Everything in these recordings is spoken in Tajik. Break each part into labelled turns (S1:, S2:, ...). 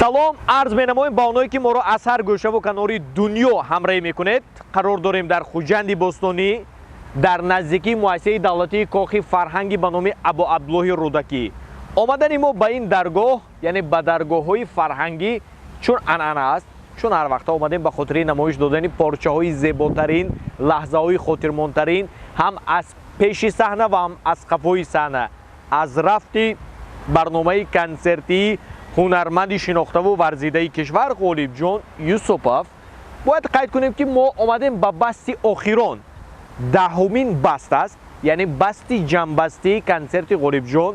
S1: Салом арз менамоем ба оное, ки моро аз ҳар гӯшаву канори дунё ҳамроҳӣ мекунед. Қарор дорем дар Хуҷанди бостонӣ, дар наздикии муассисаи давлатии Кохи фарҳанги ба номи Абу Абдуллоҳи Рӯдакӣ. Омадани мо ба ин даргоҳ, яъне ба даргоҳҳои фарҳангӣ, чун анъана аст, чун ҳар вақта омадем ба хотири намоиш додани порчаҳои зеботарин, лаҳзаҳои хотирмонтарин ҳам аз пеши саҳна ва ҳам аз қафои саҳна, аз рафти барномаи консертии ҳунарманди шинохтаву варзидаи кишвар Ғолибҷон Юсупов. Бояд қайд кунем, ки мо омадем ба басти охирон, 10-умин баст аст, яъне басти ҷамъбастии консерти Ғолибҷон.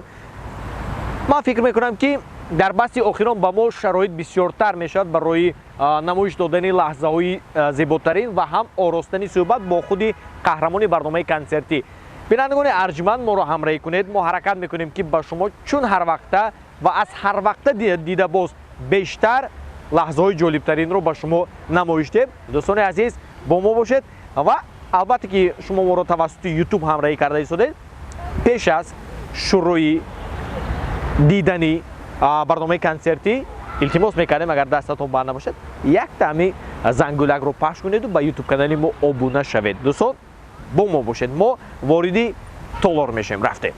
S1: Ман фикр мекунам, ки дар басти охирон ба мо шароит бисёртар мешавад барои намоиш додани лаҳзаҳои зеботарин ва ҳам оростани суҳбат бо худи қаҳрамони барномаи консертӣ. Бинандагони арҷманд, моро ҳамроҳӣ кунед. Мо ҳаракат мекунем, ки ба шумо чун ҳар вақта ва аз ҳар вақта дида боз бештар лаҳзаҳои ҷолибтаринро ба шумо намоиш диҳем. Дӯстони азиз, бо мо бошед ва албатта, ки шумо моро тавассути Ютуб ҳамроҳӣ карда истодед. Пеш аз шурӯи дидани барномаи консертӣ илтимос мекардем, агар дастатон банд набошад, як таъми зангулакро пахш кунеду ба Ютуб канали мо обуна шавед. Дӯстон, бо мо бошед, мо вориди толор мешавем. Рафтем.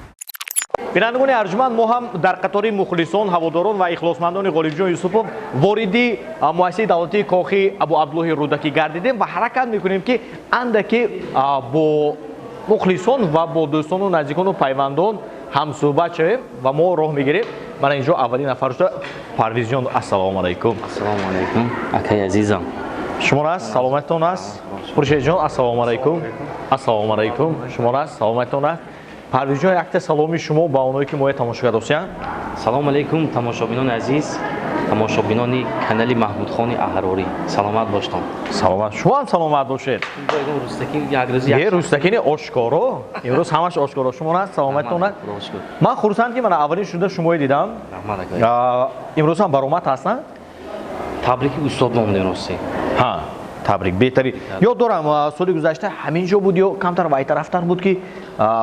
S1: Бинандагони арҷманд, мо ҳам дар қатори мухлисон, ҳаводорон ва ихлосмандони Ғолибҷон Юсупов вориди муассисаи давлатии Кохи Абу Абдуллоҳи Рӯдакӣ гардидем ва ҳаракат мекунем, ки андаке бо мухлисон ва бо дӯстону наздикону пайвандон ҳамсӯҳбат шавем ва мо роҳ мегирем. Мана инҷо аввалин нафар шуда Парвизҷон. Ассалому алайкум.
S2: Ассалому алайкум, акаи азизам.
S1: Шумо раст, саломатон аст? Хуршедҷон, ассалому алайкум. Ассалому алайкум. Шумо раст, саломатон аст? Парвизҷон, якта саломи шумо ба оное, ки моя тамошо кардосиянд.
S2: Салому алайкум, тамошобинони азиз, тамошобинони канали Маҳмудхони Аҳрорӣ, саломат боштон.
S1: Саломат, шумо ҳам саломат бошед. Рӯстакини ошкоро, имрӯз ҳамаш ошкоро. Шумо раст, саломатон аст? Ман хурсанд, ки мана аввалин шуда шумои дидам. Имрӯз ҳам баромад ҳастанд.
S2: Табрики устод номдем, рости.
S1: Ҳа, табрик, беҳтарин. Ёд дорам, соли гузашта ҳамин ҷо буд ё камтар вайтарафтар буд, ки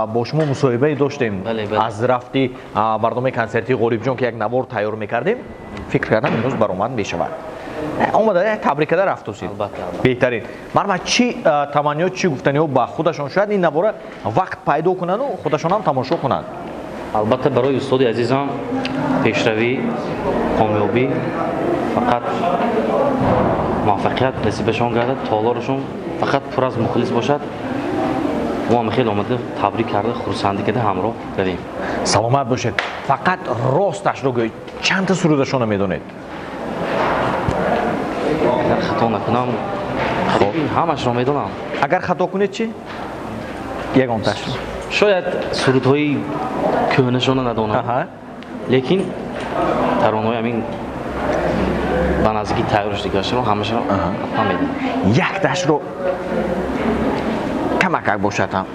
S1: бо шумо мусоҳибае доштем аз рафти барномаи консертии Ғолибҷон, ки як навор тайёр мекардем. Фикр кардам, имрӯз баромад мешавад. Омада табрикада рафтусид. Беҳтарин. Марҳамат, чӣ таманниёт, чӣ гуфтаниҳо ба худашон? Шояд ин навора вақт пайдо кунанду худашон ҳам тамошо кунанд.
S2: Албатта, барои устоди азизам пешравӣ, комёбӣ, фақат муваффақият насибашон гардад, толорашон фақат пур аз мухлис бошад. Мо ҳам хеле омада табрик карда, хурсандӣ карда ҳамроҳ равем.
S1: Саломат бошед. Фақат росташро гӯед, чандта сурудашонро медонед?
S2: Агар хато накунам, ҳамашро медонам.
S1: Агар хато кунед чӣ? Ягонташ.
S2: Шояд сурудҳои кӯҳнашонро надонам, лекин таронаҳои ҳамин ба наздикӣ тайёр шудагиашро ҳамашро ҳатман медонам.
S1: Якташро камакак бошад ҳам.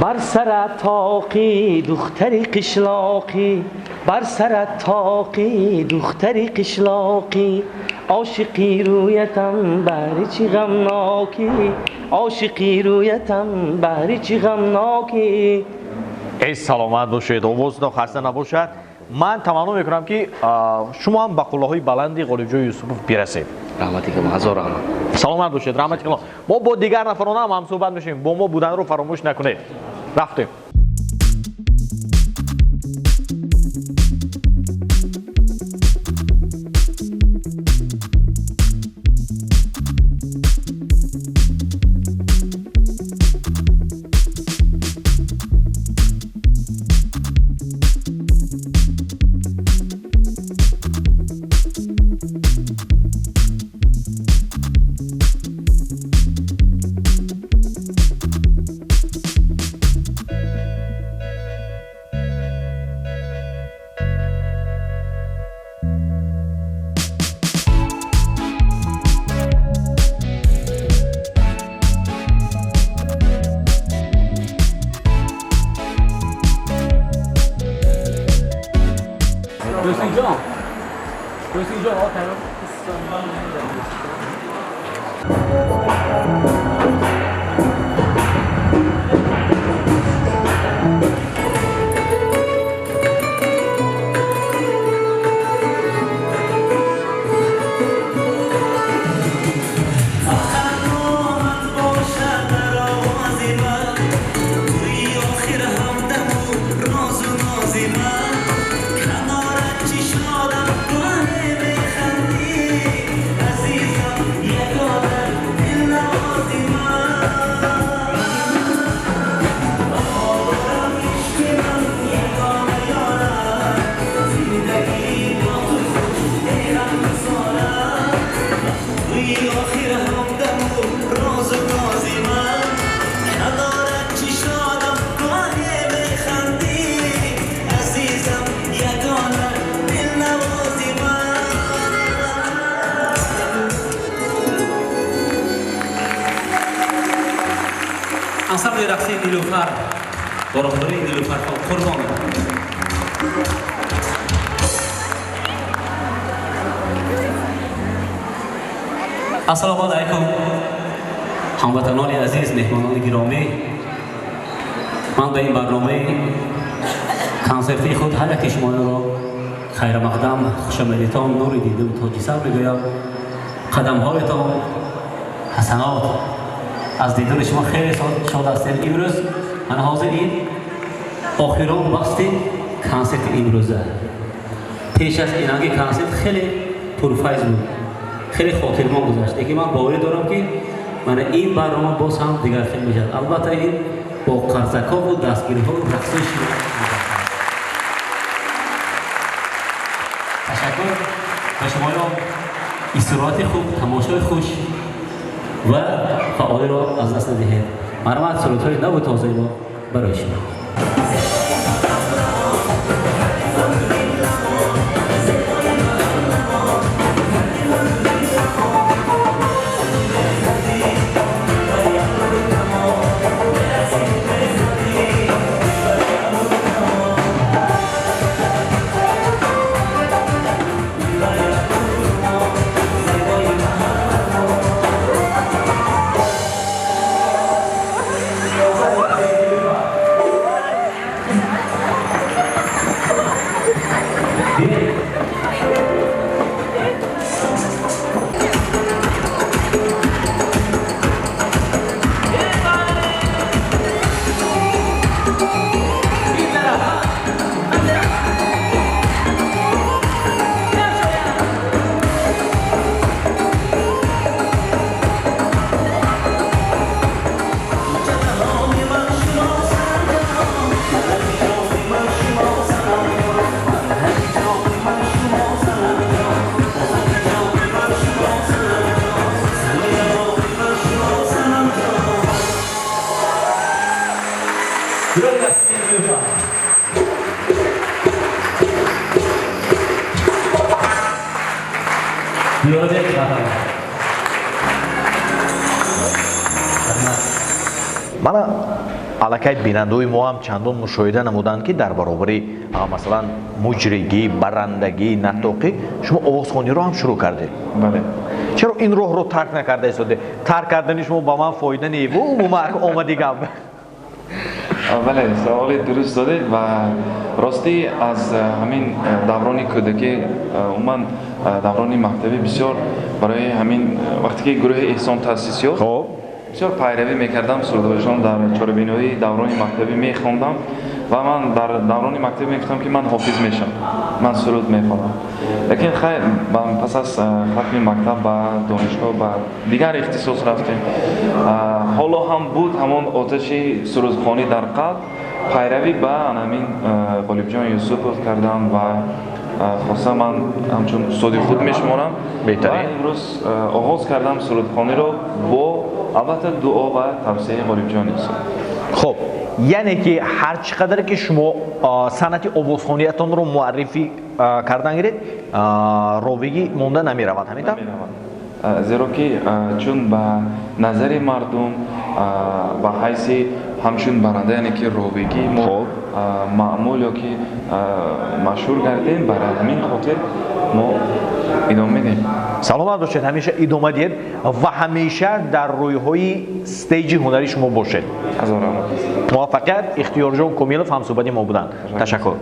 S2: Бар сарат тоқи, духтари қишлоқӣ, бар сарат тоқи, духтари қишлоқӣ, ошиқи рӯятам, баҳри чӣ ғамнокӣ, ошиқи рӯятам, баҳри чӣ ғамнокӣ.
S1: Эй, саломат бошед, овозатон хаста набошад. Ман таманно мекунам, ки шумо ҳам ба қуллаҳои баланди Ғолибҷон Юсупов бирасед.
S2: Раҳмати калон, ҳазор раҳмат.
S1: Саломат бошед, раҳмати калон. Мо бо дигар нафарон ҳам ҳамсӯҳбат мешавем. Бо мо буданро фаромӯш накунед. Рафтем.
S3: Do'stingjon. Do'stingjon, ol tayyor. Рақси Нилуфар бо роҳбарии Нилуфархон Қурбонова. Ассалому алайкум, ҳамватанони азиз, меҳмонони гиромӣ. Ман ба ин барномаи консертии худ ҳар яки шуморо хайрамақдам, хушомадитон, нури дидаву тоҷисар мегӯям. Қадамҳоятон ҳасанот, аз дидори шумо хеле шод ҳастем. Имрӯз мана ҳозир ин охирон вақти консерти имрӯза. Пеш аз инанги консерт хеле пурфайз буд, хеле хотирмон гузашт, лекин ман боварӣ дорам, ки мана ин барнома боз ҳам дигархел мешавад. Албатта, ин бо қарзакҳову дастгириҳову рақсҳои шумо. Ташаккур ба шумоён, истироҳати хуб, тамошои хуш ва фаъолиро аз даст надиҳед. Марҳамат, сурудҳои наву тозаи мо барои шумо.
S1: Мана аллакай бинандаои мо ҳам чандон мушоҳида намуданд, ки дар баробари, масалан, муҷригӣ, барандагӣ, наттоқӣ шумо овозхониро ҳам шурӯъ кардед.
S4: Бале.
S1: Чаро ин роҳро тарк накарда истоде? Тарк кардани шумо ба ман фоида не бу, умуман омади гап.
S4: Бале, саволи дуруст додед ва ростӣ аз ҳамин даврони кӯдакӣ, умуман даврони мактабӣ бисёр барои ҳамин вақте ки гурӯҳи Эҳсон таъсис ёфт, бисёр пайравӣ мекардам сурудҳояшон, дар чорабиниҳои даврони мактабӣ мехондам ва ман дар даврони мактабӣ мегуфтам, ки ман ҳофиз мешавам, ман суруд мехонам. Лекин хайр, пас аз хатми мактаб ба донишгоҳ, ба дигар ихтисос рафтем. Ҳоло ҳам буд ҳамон оташи сурудхонӣ дар қалб. Пайравӣ ба ҳамин Ғолибҷон Юсупов кардам ва хоса ман ҳамчун устоди худ мешуморам.
S1: Беҳтарин.
S4: Ва имрӯз оғоз кардам сурудхониро бо албатта дуо ва тавсияи Ғолибҷон Юсуф.
S1: Хуб, яъне ки ҳар чӣ қадар ки шумо санъати овозхониятонро муаррифӣ кардан гиред, ровигӣ монда намеравад, ҳамин тавр?
S4: Намеравад, зеро ки чун ба назари мардум ба ҳайси ҳамчун баранда, яъне ки ровигӣ мо маъмул ё ки машҳур гардем, барои ҳамин хотир мо идома медиҳем.
S1: Саломат бошед, ҳамеша идома диҳед ва ҳамеша дар рӯйҳои стейҷи ҳунари шумо бошед.
S4: Ҳазор раҳмат.
S1: Муваффақият. Ихтиёрҷон Комилов ҳамсӯҳбати мо буданд. Ташаккур.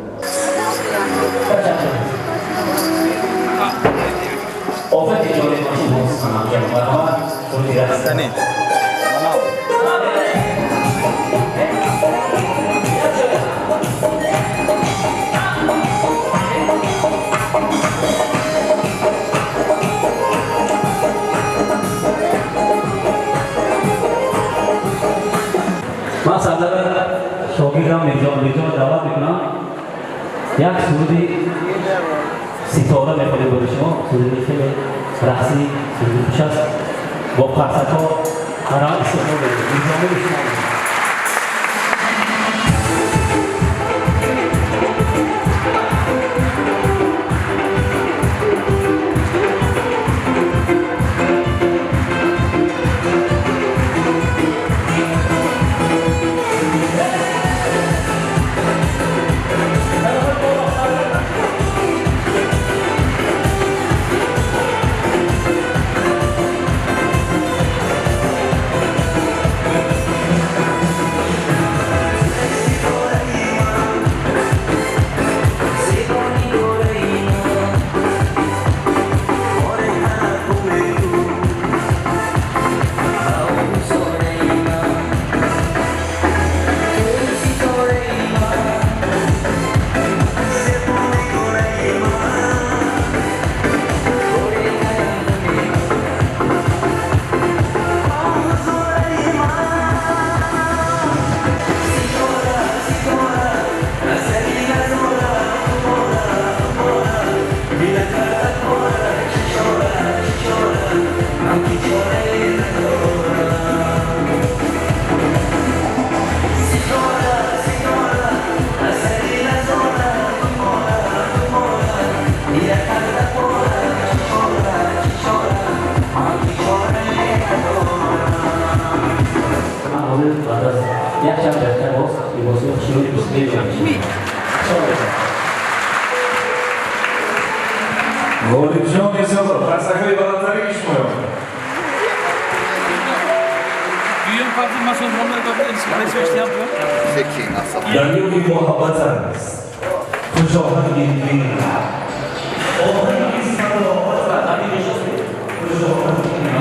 S3: Офати ҷониб марҳамат. Ман сардара шогирдам Мирҷон даъват мекунам. Як суруди ситора мехонем барои шумо. Суруди хеле рақсӣ, суруди хуш аст. Бо қарсакҳо марҳамат истиқбол мекунем. Мирҷон, шумо.
S5: Ғолибҷон Исоқов, қарсакҳои баландтарини шуморо. Дарёи муҳаббат аст, хушоҳанги дил, оҳанги садоқат аст, хушоҳанги мард.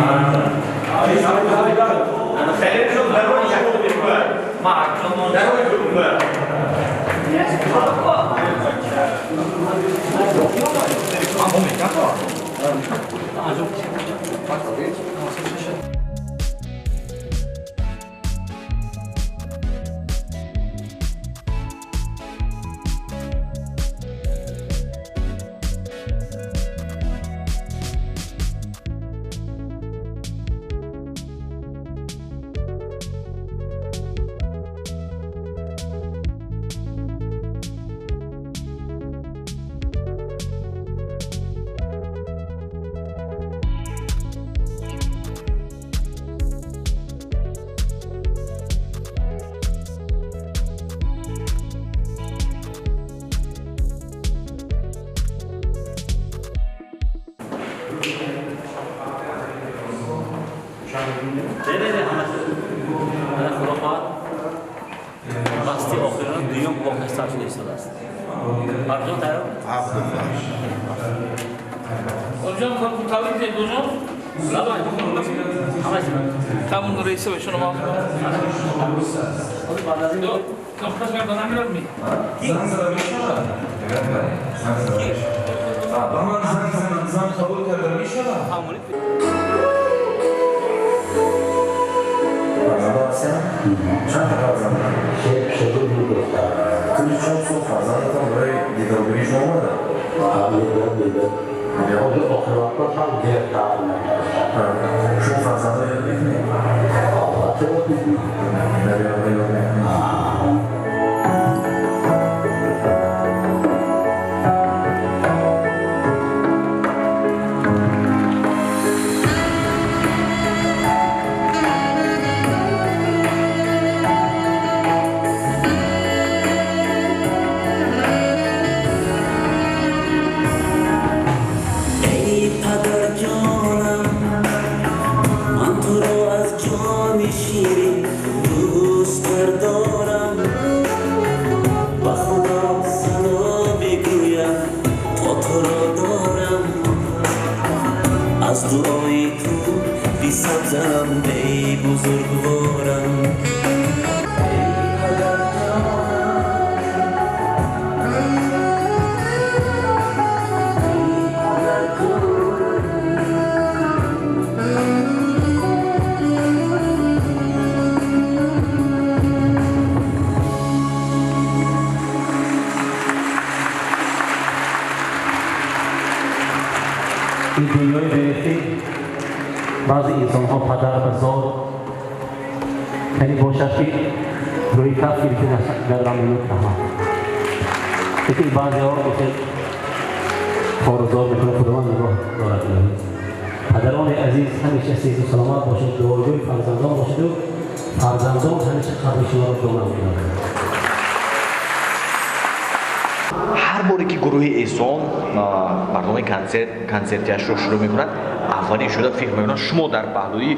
S1: Консертияшро шурӯъ мекунад, аввалин шуда фикр мекунад шумо дар паҳлӯи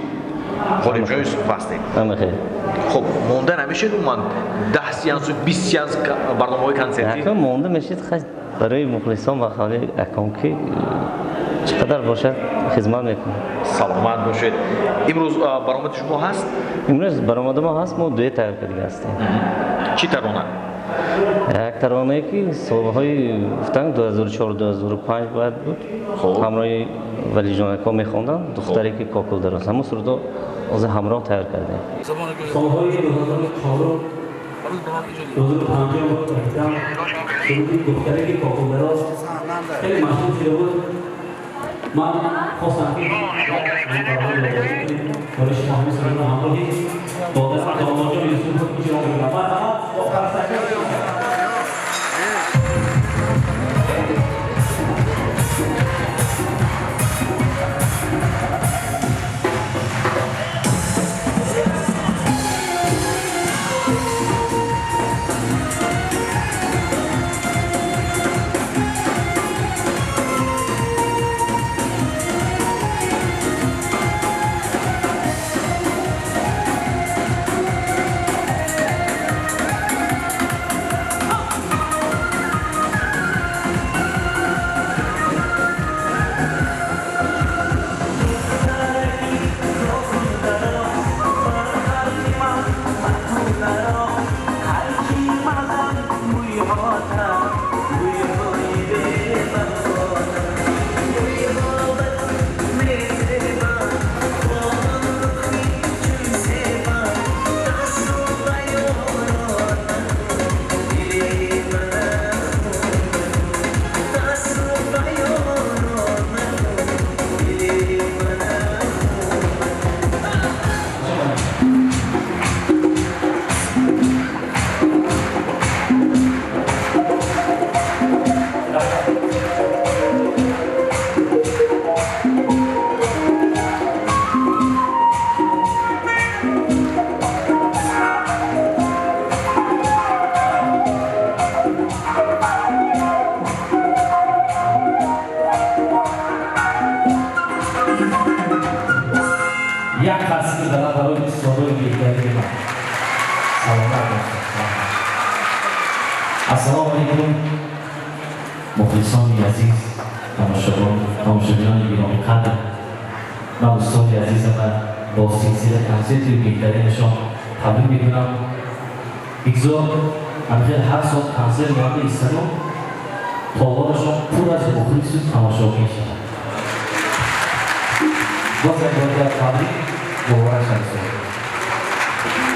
S1: Ғолибҷон Юсуф ҳастед. Хуб, монда намешед умуман 10 сеансу 20 сеанс барномаҳои консертӣ?
S2: Монда мешед, барои мухлисон ва ҳавли аком ки чӣ қадар бошад хизмат мекунем.
S1: Саломат бошед. Имрӯз баромади шумо ҳаст?
S2: Имрӯз баромади мо ҳаст, мо дуэт тайёр карда ҳастем.
S1: Чӣ тарона?
S2: Як таронае ки солҳои гуфтан 2004-2005 бояд буд, ҳамроҳи Валиҷонако мехонданд, духтаре ки кокул дароз. Ҳамон сурудо ҳозир ҳамроҳ тайёр кардем.
S3: Солҳои 2004 2005 буд, суруди духтаре ки кокул дароз хеле машҳур шуда буд. Ман хостам ки барои шумо ҳамин сурудро ҳамроҳи додарам Домоҷон Юсуфов иҷро мекунам. Марҳамат бо қарсакҳо.
S5: Як қарсаки баланд барои устодои беҳтарини ман. Саломат бошед. Ассалому алайкум, мухлисони азиз, тамошобинони гиромиқадр. Ман устоди азизама бо силсила консерти беҳтаринашон табрик мекунам. Бигзор ҳамихел ҳар сол консерт монда истану толорашон пур аз мухлису тамошобин шавад. Боз як бор дигар табрик, муборак шавад.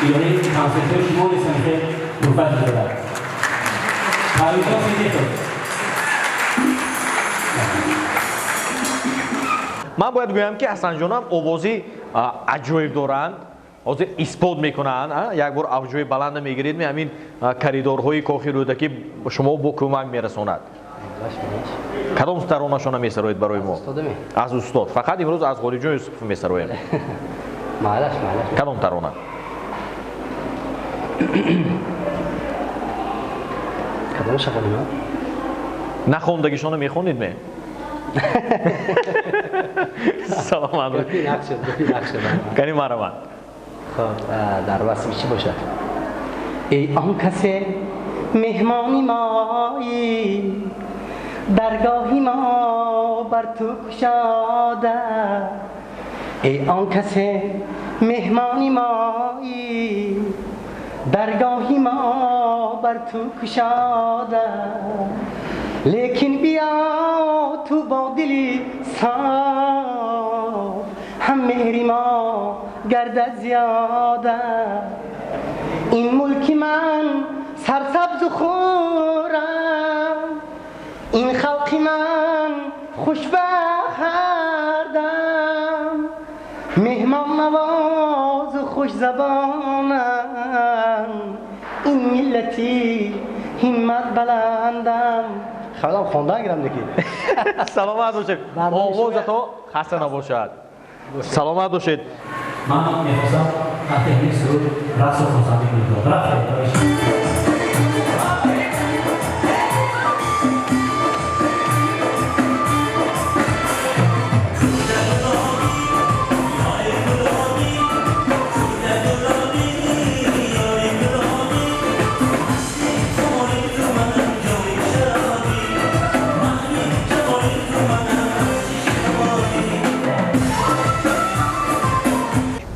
S3: Илоҳӣ консертҳои шумо низ ҳамихел пурфайз шавад. Парвизон Сидиқов.
S1: Ман бояд гӯям, ки Ҳасанҷонам овози аҷоиб доранд, ҳозир исбот мекунанд. Як бор авҷои баланда мегиред, ҳамин коридорҳои кохи Рӯдакӣ шумо бо кӯмак мерасонад. Кадом таронашона месароед барои мо? Аз устод. Фақат имрӯз аз Ғолибҷон Юсупов месароем. Кадом тарона?
S6: Кадомаша хонем?
S1: Нахондагишона мехонед ме? Саломат бошед. Кани марамат.
S6: Хоб, дар васфи чӣ бошад? Эй он касе меҳмони моӣ, даргоҳи мо бар ту кушода. Эй он касе меҳмони моӣ, даргоҳи мо бар ту кушода. Лекин биё ту бо дили соф, ҳам меҳри мо гардад зиёда. Ин мулки ман сарсабзу хуррам, ин халқи ман хушбахт ҳардам. Меҳмоннавозу хушзабонам, ин миллати ҳиммат баландам. Хабарам хондан гирам деки.
S1: Саломат бошед. Овозато хаста набошад. Саломат бошед.
S3: Ман мехостам таҳти ҳамин суруд рақсу хурсандӣ кунед. Рафтем.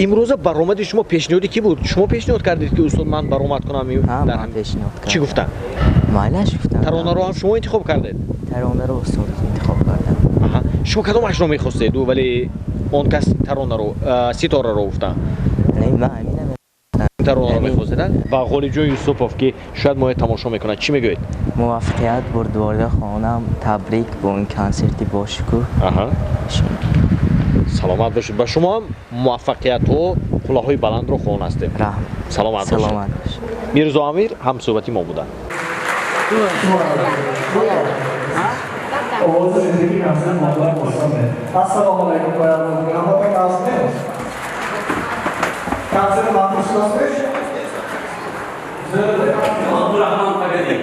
S1: Имрӯза баромади шумо пешниҳоди кӣ буд? Шумо пешниҳод кардед, ки устод ман баромад кунам?
S7: Ман пешниҳод кардам.
S1: Чӣ гуфтанд?
S7: Майлаш гуфтам.
S1: Таронаро ҳам шумо интихоб кардед?
S7: Таронаро устод интихоб кардам.
S1: Шумо кадомашро мехостед, вале он кас таронаро, ситораро гуфтанд?
S7: Не, ман ҳамина
S1: таронаро мехостед? Ва Ғолибҷон Юсупов, ки шояд моя тамошо мекунад, чӣ мегӯед?
S7: Муваффақият бурдворида хонам, табрик бо ин консерти бошукӯҳ.
S1: Саломат бошед. Ба шумо ҳам муваффақиятҳо, қуллаҳои баландро хоҳон ҳастем. Саломат бошед.
S7: Саломат бошед.
S1: Мирзо Амир ҳамсӯҳбати мо буданд.
S5: Овози зиндагӣ консерт модар осоне. Ассалому алайкум, ҳаматон ҳастед? Консерт маъмул шудастед?
S3: Абдурахмон Пагадӣ.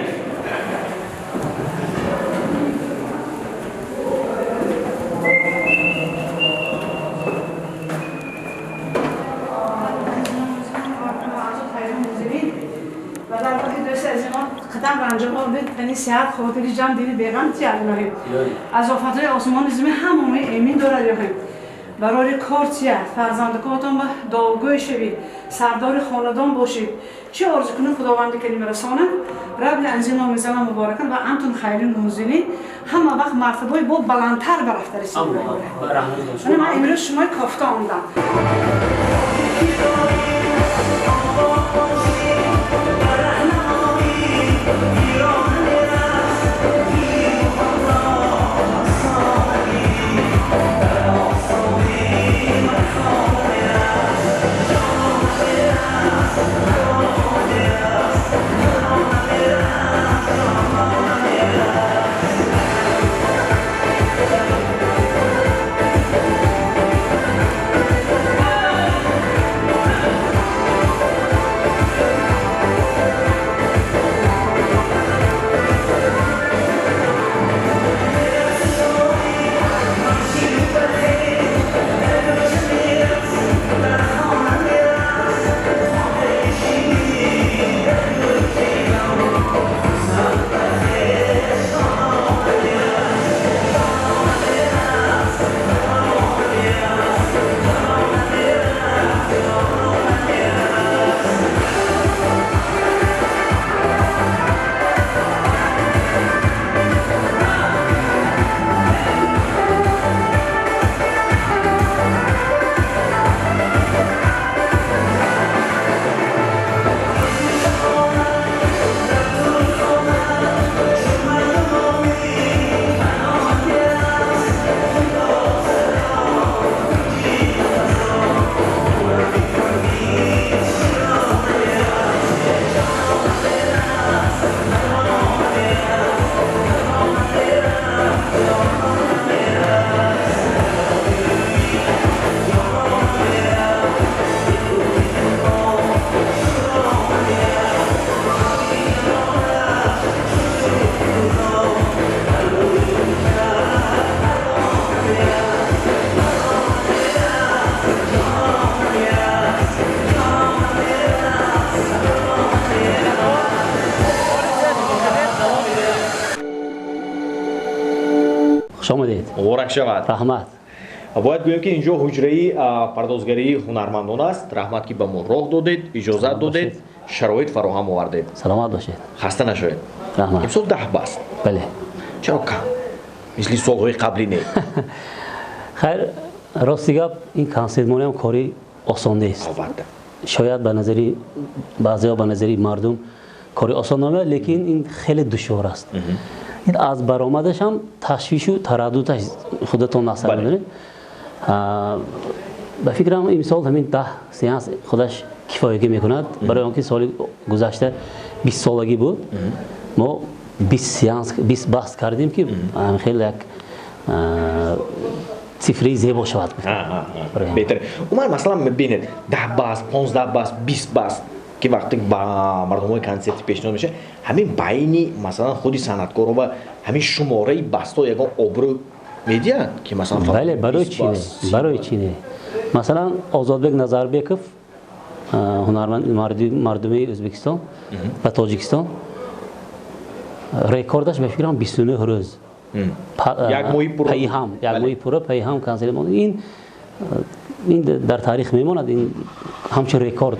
S8: قدم رنجه ها به تنی صحت خاطری جمع دلی بیغم تی الهی. از آفتهای آسمان زمین همه امین دارد الهی. برای کار تیه فرزندکاتان به دعاگوی شوید، سردار خاندان باشید. چه آرزو کنه خداوند کلمه رسانه رب العزین و مبارکن و انتون خیلی نوزینی همه وقت مرتبه با بلندتر برفته رسید. من امروز شما کافته آمدم.
S3: Хуш омадед.
S1: Муборак шавад.
S3: Раҳмат.
S1: Бояд гӯем, ки инҷо ҳуҷраи пардозгарии ҳунармандон аст. Раҳмат, ки ба мо роҳ додед, иҷозат додед, шароит фароҳам овардед.
S3: Саломат бошед.
S1: Хаста нашавед.
S3: Раҳмат.
S1: Имсол 10 баст.
S3: Бале.
S1: Чаро кам? Мисли солҳои қаблӣ не.
S3: Хайр, рости гап, ин консертмониам кори осон нест.
S1: Албатта.
S3: Шояд ба назари баъзеҳо, ба назари мардум кори осон намеояд, лекин ин хеле душвор аст. Ин аз баромадаш ҳам ташвишу тараддудаш худатон насар медонед. Ба фикрам, имсол ҳамин 10 сеанс худаш кифоягӣ мекунад, барои он ки соли гузашта 20 солагӣ буд, мо 20 сеанс, 20 баст кардем, ки хеле як цифри зебо шавад.
S1: Беҳтар. Умар, масалан, бинед, 10 баст, 15 баст, 20 баст, ки вақте ба мардумҳои консерти пешниҳод мешавад, ҳамин байни, масалан, худи санъаткоро ва ҳамин шумораи бастҳо ягон обрӯ медиҳад, ки масалан
S3: Бале, барои чӣ не? Барои чӣ не? Масалан, Озодбек Назарбеков, ҳунарманд мардумии Ӯзбекистон ва Тоҷикистон, рекордаш, ба фикрам, 29 рӯз
S1: як моҳи пурра.
S3: Пайҳам, як моҳи пурра пайҳам консерт монд. Ин дар таърих мемонад, ин ҳамчун рекорд.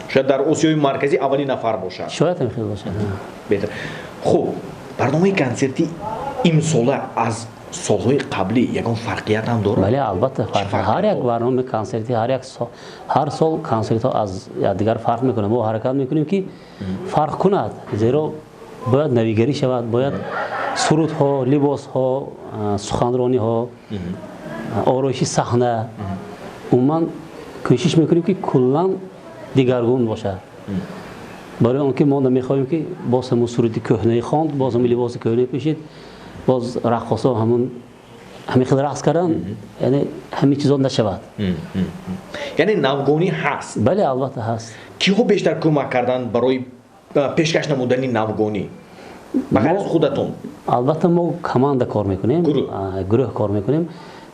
S1: Шояд дар Осиёи Марказӣ аввалин нафар бошад.
S3: Шояд ҳам хел бошад.
S1: Беҳтар. Хуб, барномаи консерти имсола аз солҳои қаблӣ ягон фарқият ҳам дорад?
S3: Бале, албатта, фарқ. Ҳар як барномаи консерти, ҳар як ҳар сол консертҳо аз якдигар фарқ мекунанд. Мо ҳаракат мекунем, ки фарқ кунад, зеро бояд навигарӣ шавад, бояд сурудҳо, либосҳо, суханрониҳо, ороиши саҳна, умуман кӯшиш мекунем, ки куллан дигаргун бошад, барои он ки мо намехоҳем, ки боз ҳамун суруди кӯҳнаи хонд, боз ҳамун либоси кӯҳна пӯшид, боз раққосо ҳамун ҳамин хел рақс кардан, яъне ҳамин чизо нашавад.
S1: Яъне навгонӣ ҳаст?
S3: Бале, албатта, ҳаст.
S1: Киҳо бештар кӯмак карданд барои пешкаш намудани навгонӣ, ба ғайр аз худатон?
S3: Албатта, мо команда кор мекунем, гурӯҳ кор мекунем.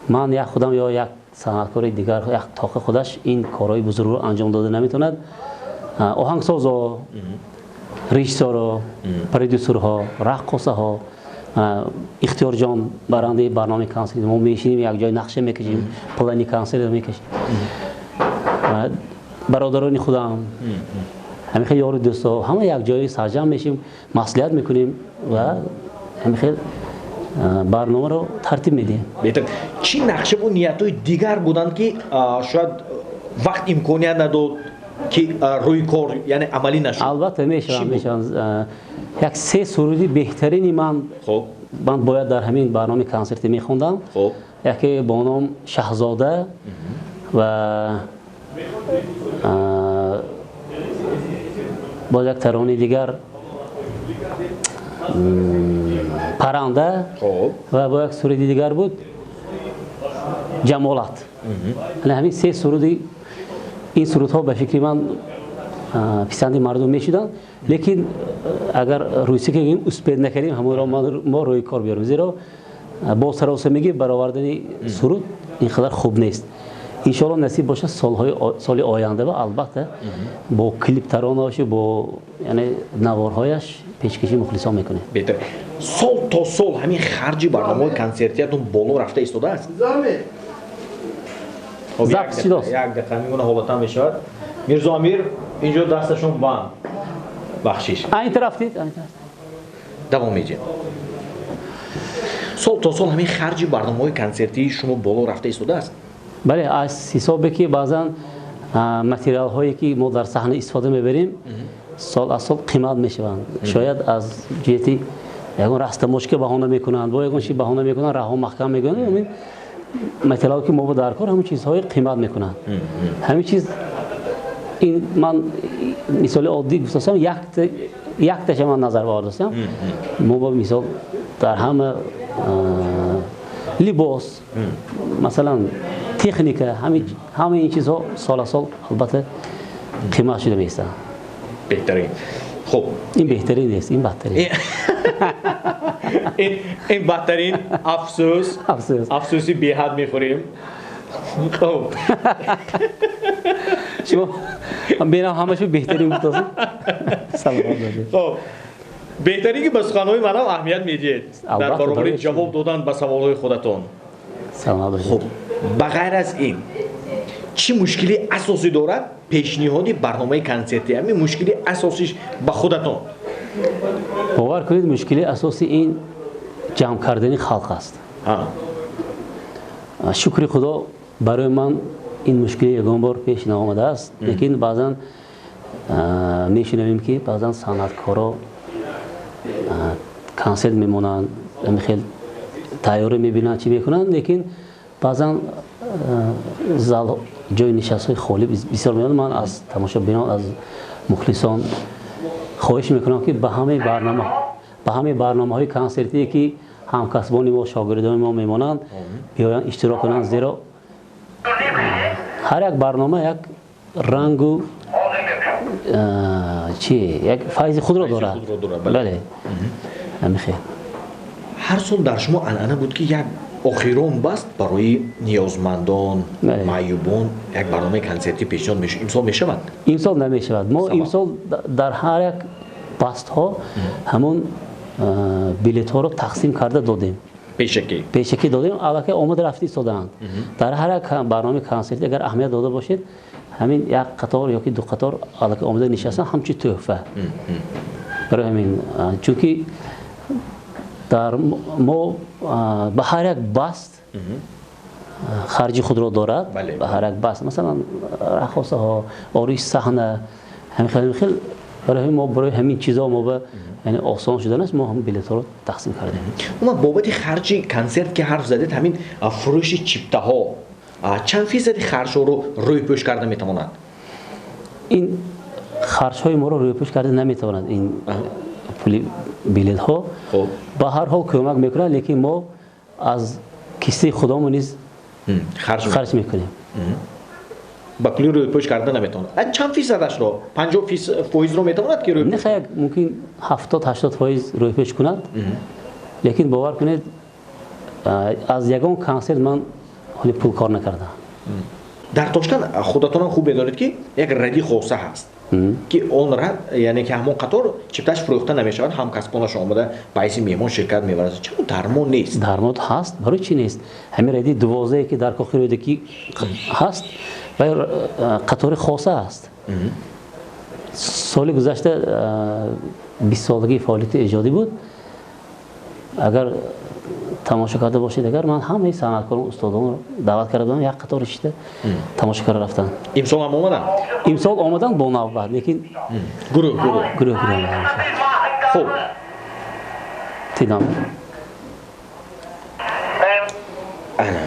S3: Ман як худам ё як санъаткори дигар як тоқи худаш ин корҳои бузургро анҷом дода наметавонад. Оҳангсозо, режиссёро, продюсерҳо, раққосаҳо, Ихтиёрҷон, барандаи барномаи консерт, мо мешинем, якҷой нақша мекашем, плани консерт мекашем, бародарони худам, ҳамин хел ёру дӯстҳо, ҳама якҷоя сарҷамъ мешем, маслиҳат мекунем ва ҳамин хел барномаро тартиб медиҳем.
S1: Беҳтар. Чӣ нақшаву ниятҳои дигар буданд, ки шояд вақт имконият надод, ки рӯи кор, яъне амалӣ нашуд?
S3: Албатта, мешаванд, мешаванд. Як се суруди беҳтарини ман бояд дар ҳамин барномаи консертӣ мехондам. Яке бо ном «Шаҳзода» ва боз як таронаи дигар «Парранда» ва бо як суруди дигар буд «Ҷамолат». Ҳамин се суруди, ин сурудҳо, ба фикри ман, писанди мардум мешуданд, лекин агар русӣ ки гӯем, успеть накардем ҳамонро мо рӯи кор биёрем, зеро бо саросемагӣ баровардани суруд ин қадар хуб нест. Иншоалло, насиб бошад, солҳои соли оянда ва албатта бо клип таронаошу бо, яъне, наворҳояш пешкаши мухлисон мекунем.
S1: Беҳтар. Сол то сол ҳамин харҷи барномаҳои консертиятон боло рафта истодааст?
S3: Запись шудааст.
S1: Як дақиқа, ҳамин гуна ҳолатам мешавад. Мирзо Амир инҷо дасташон банд, бахшиш.
S3: Айн тараф дид, айн тараф.
S1: Давом медиҳем. Сол то сол ҳамин харҷи барномаҳои консертии шумо боло рафта истодааст?
S3: Бале, аз ҳисобе ки баъзан материалҳое, ки мо дар саҳна истифода мебарем, сол аз сол қимат мешаванд. Шояд аз ҷиҳати ягон растамошка баҳона мекунанд, бо ягон чи баҳона мекунанд, раҳо маҳкам мекунанд. Ҳамин материал, ки мо дар кор, ҳамин чизҳои қимат мекунанд. Ҳамин чиз, ин ман мисоли оддӣ гуфтасам, якташа ман назар овардасам. Мо бо мисол дар ҳама либос, масалан, техника, ҳамаи ин чизҳо сол аз сол, албатта, қимат шуда меистанд.
S1: Беҳтарин. Хуб.
S3: Ин беҳтарин нест, ин бадтарин.
S1: Ин бадтарин. Афсӯс.
S3: Афсӯс.
S1: Афсӯси беҳад мехӯрем. Хуб.
S3: Шумо бенам ҳамашу беҳтарин гуфтасед. Саломат бошед.
S1: Хуб. Беҳтарин ки ба суханҳои манам аҳамият медиҳед дар баробари ҷавоб додан ба саволҳои худатон. Хуб, ба ғайр аз ин чӣ мушкили асосӣ дорад пешниҳоди барномаи консертӣ? Ҳамин мушкили асосиш ба худатон.
S3: Бовар кунед, мушкили асосӣ ин ҷамъ кардани халқ аст. Шукри Худо, барои ман ин мушкили ягон бор пеш наомадааст, лекин баъзан мешунавем, ки баъзан санъаткоро консерт мемонанд, хел тайёрӣ мебинанд, чӣ мекунанд, лекин баъзан зал ҷои нишастҳои холӣ бисёр меояд. Ман аз тамошобинон, аз мухлисон хоҳиш мекунам, ки ба ҳамаи барномаҳои консертие, ки ҳамкасбони мо, шогирдони мо мемонанд, биёянд, иштирок кунанд, зеро ҳар як барнома як рангу чи як файзи худро дорад. Бале, ҳамин.
S1: Ҳар сол дар шумо анъана буд, ки як охирон баст барои ниёзмандон, маъюбон як барномаи консертӣ пешниҳод мешуд. Имсол мешавад?
S3: Имсол намешавад. Мо имсол дар ҳар як бастҳо ҳамон билетҳоро тақсим карда додем. Пешакӣ додем, аллакай омада рафта истодаанд. Дар ҳар як барномаи консертӣ агар аҳамият дода бошед, ҳамин як қатор ёки ду қатор аллакай омада нишастанд, ҳамчун тӯҳфа. Барои ҳамин, чунки дар мо ба ҳар як баст харҷи худро дорад, ба ҳар як баст, масалан, рақосаҳо, ороиши саҳна, ҳамин хел. Барои ҳамин мо барои ҳамин чизо мо ба яъне осон шуданаш мо ҳам билетҳоро тақсим кардем.
S1: Умуман, бобати харҷи консерт ки ҳарф задед, ҳамин фурӯши чиптаҳо чанд фисади харҷҳоро рӯйпӯш карда метавонад?
S3: Ин харҷҳои моро рӯйпӯш карда наметавонад. Ин пули билетҳо ба ҳар ҳол кӯмак мекунад, лекин мо аз кистаи худамон низ харҷ мекунем.
S1: Ба кулли рӯйпӯш карда наметавонад. Чанд фисадашро? 50 фоизро метавонад ки рӯйпӯш?
S3: Не, мумкин 70-80% рӯйпӯш кунад, лекин бовар кунед, аз ягон консерт ман ҳоли пул кор накардам.
S1: Дар Тошканд худатонам хуб медонед, ки як ради хоса ҳаст, ки он рад, яъне ки ҳамон қатор чипташ фурӯхта намешавад, ҳамкасбонаш омада ба ҳайси меҳмон ширкат меварзад. Чаро дар мо нест?
S3: Дар мо ҳаст. Барои чӣ нест? Ҳамин ради 12-е ки дар кохи Рӯдакӣ ҳаст, ва қатори хоса аст. Соли гузашта 20-солагии фаъолияти эҷодӣ буд. Агар тамошо карда бошед, агар ман ҳамаи санъаткорон, устодонро даъват карда будам, як қатор шишта тамошо карда рафтанд.
S1: Имсол ҳам омаданд?
S3: Имсол омаданд бо навбат, лекин
S1: гурӯҳ гурӯҳ.
S3: Гурӯҳ гурӯҳ омаданд.
S1: Хуб.
S3: Тидам.
S1: Ана,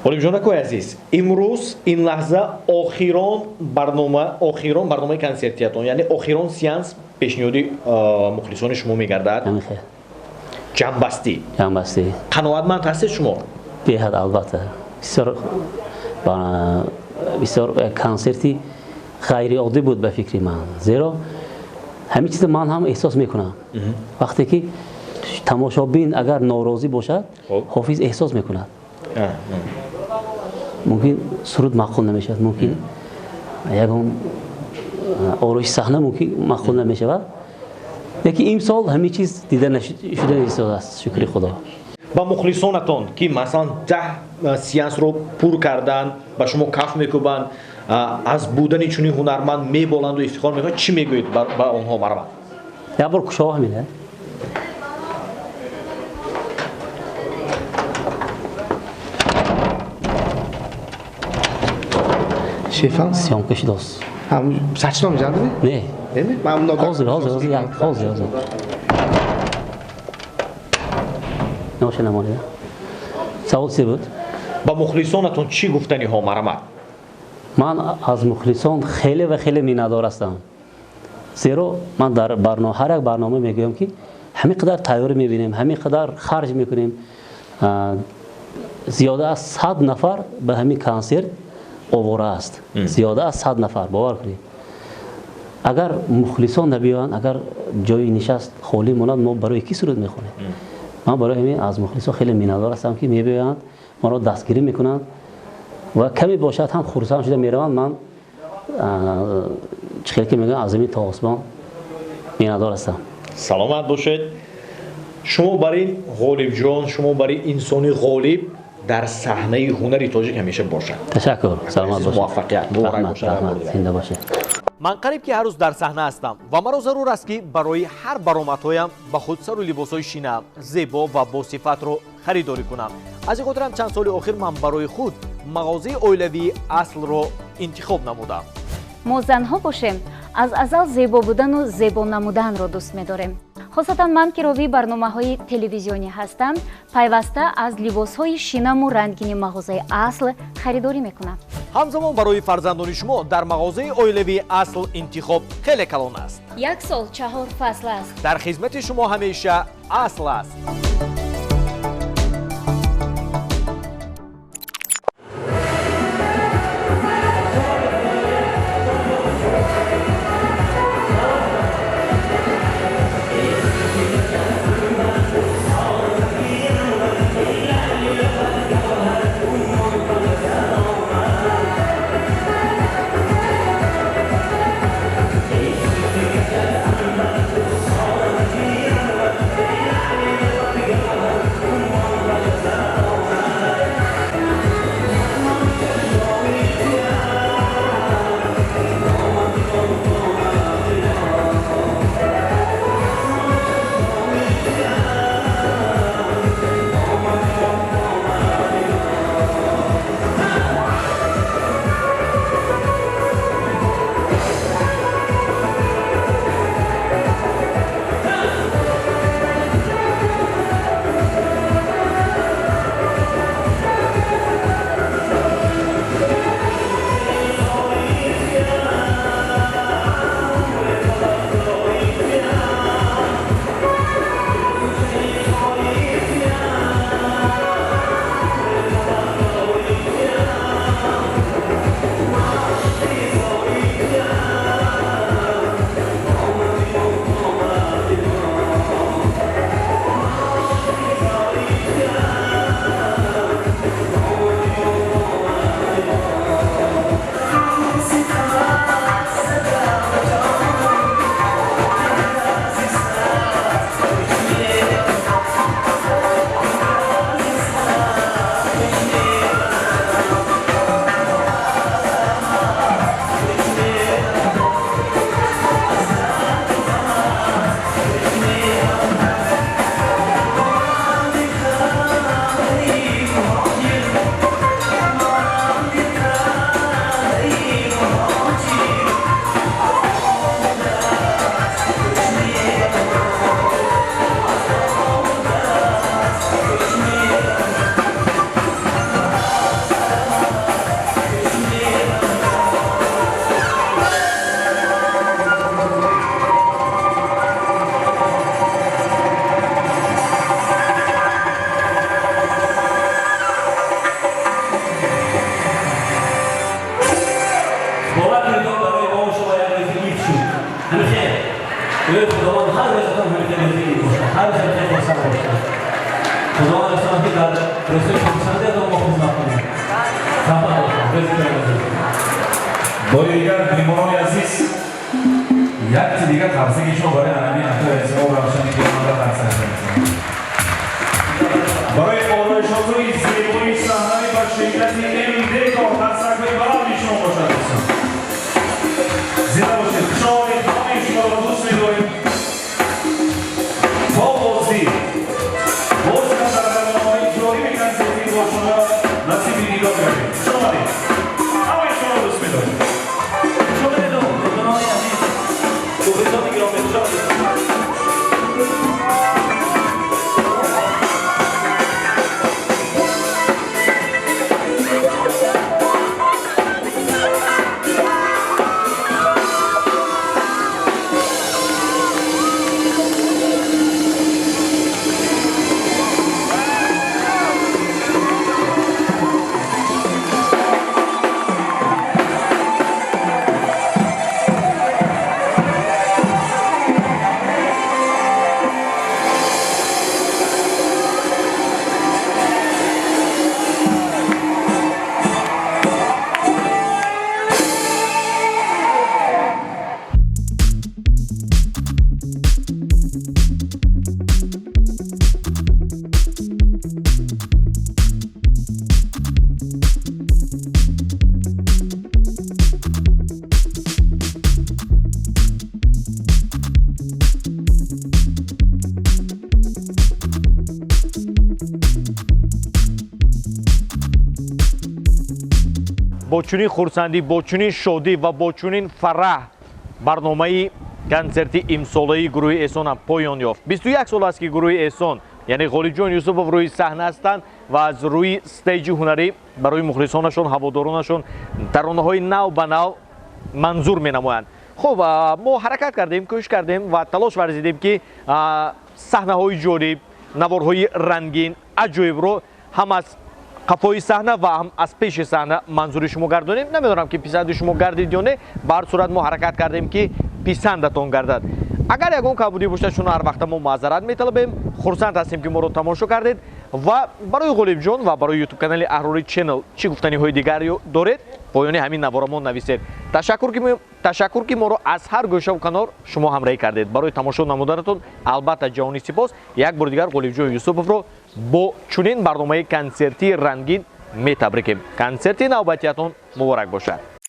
S1: Олимҷонакои азиз, имрӯз ин лаҳза охирон барнома, охирон барномаи консертиятон, яъне охирон сеанс пешниҳоди мухлисони шумо мегардад. Ҷамъбастӣ.
S3: Ҷамъбастӣ.
S1: Қаноатманд ҳастед шумо?
S3: Беҳад, албатта. Бисёр бисёр консерти ғайриоддӣ буд ба фикри ман, зеро ҳамин чизро ман ҳам эҳсос мекунам. Вақте ки тамошобин агар норозӣ бошад, ҳофиз эҳсос мекунад. Мумкин суруд маъқул намешавад, мумкин ягон ороиши саҳна мумкин маъқул намешавад, лекин имсол ҳамин чиз дида шуда истодааст, шукри Худо.
S1: Ба мухлисонатон, ки масалан 10 сеансро пур карданд, ба шумо каф мекӯбанд, аз будани чунин ҳунарманд меболанду ифтихор мекунанд, чӣ мегӯед ба онҳо, марҳамат?
S3: Як бор кушоҳ ҳамин.
S6: Шефам?
S3: Съёмка шудост.
S6: Сачном ҷандimi?
S3: Не.
S6: Неми? Ман
S3: ҳозир, ҳозир, ҳозир, ҳозир, ҳозир. Ноша намонида. Савол чи буд?
S1: Ба мухлисонатон чӣ гуфтаниҳо, марҳамат?
S3: Ман аз мухлисон хеле ва хеле миннатдор ҳастам, зеро ман дар ҳар як барнома мегӯям, ки ҳамин қадар тайёрӣ мебинем, ҳамин қадар харҷ мекунем. Зиёда аз 100 нафар ба ҳамин консерт овора аст, зиёда аз 100 нафар. Бовар кунед, агар мухлисон набиёянд, агар ҷои нишаст холӣ монад, мо барои кӣ суруд мехонем? Ман барои ҳамин аз мухлисон хеле миннатдор ҳастам, ки мебиёянд, маро дастгирӣ мекунанд ва каме бошад ҳам хурсанд шуда мераванд. Ман чӣ хел ки мегӯям, аз замин то осмон Миннатдор ҳастам.
S1: Саломат бошед. Шумо бар ин Ғолибҷон, шумо бар ин инсони ғолиб дар саҳнаи ҳунари тоҷик ҳамеша бошад.
S3: Ташаккур, саломат бошед.
S1: Муваффақият муборак бошад.
S3: Зинда бошед.
S1: Ман қариб ки ҳар рӯз дар саҳна ҳастам ва маро зарур аст, ки барои ҳар баромадҳоям ба худ сару либосҳои шина, зебо ва босифатро харидорӣ кунам. Аз ин хотирам чанд соли охир ман барои худ мағозаи оилавии Аслро интихоб намудам.
S9: Мо занҳо бошем, аз азал зебо будану зебо намуданро дӯст медорем. Хосатан ман, ки ровии барномаҳои телевизионӣ ҳастам, пайваста аз либосҳои шинаму рангини мағозаи Асл харидорӣ мекунам.
S1: Ҳамзамон барои фарзандони шумо дар мағозаи оилавии Асл интихоб хеле калон аст.
S9: Як сол чаҳор фасл аст.
S1: Дар хизмати шумо ҳамеша Асл аст.
S10: Бори дигар, меҳмонони азиз, якти дигар қарсаки шумо барои анами акои азизмо Равшани Гирманда қарсак занед. Барои ороишотҳои зебои саҳнаи ба ширкати М-Декор қарсакҳои баланди шумо бошад, дӯстон. Зинда бошед. Хуш омадед, ҳамаи шуморо дӯст медорем. То боздид. Боз ҳам дар барномаҳои ҷолиби консертӣ бо шумо насиби дидор гардем. Хуш омадед. Ҳамаи шуморо дӯст медорем.
S5: Хуш омадед, меҳмонони азиз. Мухлисони гиромӣ, хуш омадед.
S1: Бо чунин хурсандӣ, бо чунин шодӣ ва бо чунин фараҳ барномаи консерти имсолаи гурӯҳи Эҳсон ҳам поён ёфт. 21 сол аст, ки гурӯҳи Эҳсон, яъне Ғолибҷон Юсупов, рӯи саҳна ҳастанд ва аз рӯи стейҷи ҳунарӣ барои мухлисонашон, ҳаводоронашон таронаҳои нав ба нав манзур менамоянд. Хуб, мо ҳаракат кардем, кӯшиш кардем ва талош варзидем, ки саҳнаҳои ҷолиб, наворҳои рангин, аҷоибро ҳам аз қафои саҳна ва ҳам аз пеши саҳна манзури шумо гардонем. Намедонам, ки писанди шумо гардид ё не. Ба ҳар сурат, мо ҳаракат кардем, ки писандатон гардад. Агар ягон камбудӣ бошад, шуно ҳар вақта мо маъзарат металабем. Хурсанд ҳастем, ки моро тамошо кардед. Ва барои Ғолибҷон ва барои ютуб канали Аҳрори Channel чӣ гуфтаниҳои дигар доред, поёни ҳамин наворамон нависед. Ташаккур, ки моро аз ҳар гӯшаву канор шумо ҳамроҳӣ кардед. Барои тамошо намуданатон, албатта, ҷаҳони сипос. Як бори дигар Ғолибҷон Юсуповро бо чунин барномаи консертии рангин метабрикем. Консерти навбатиятон муборак бошад.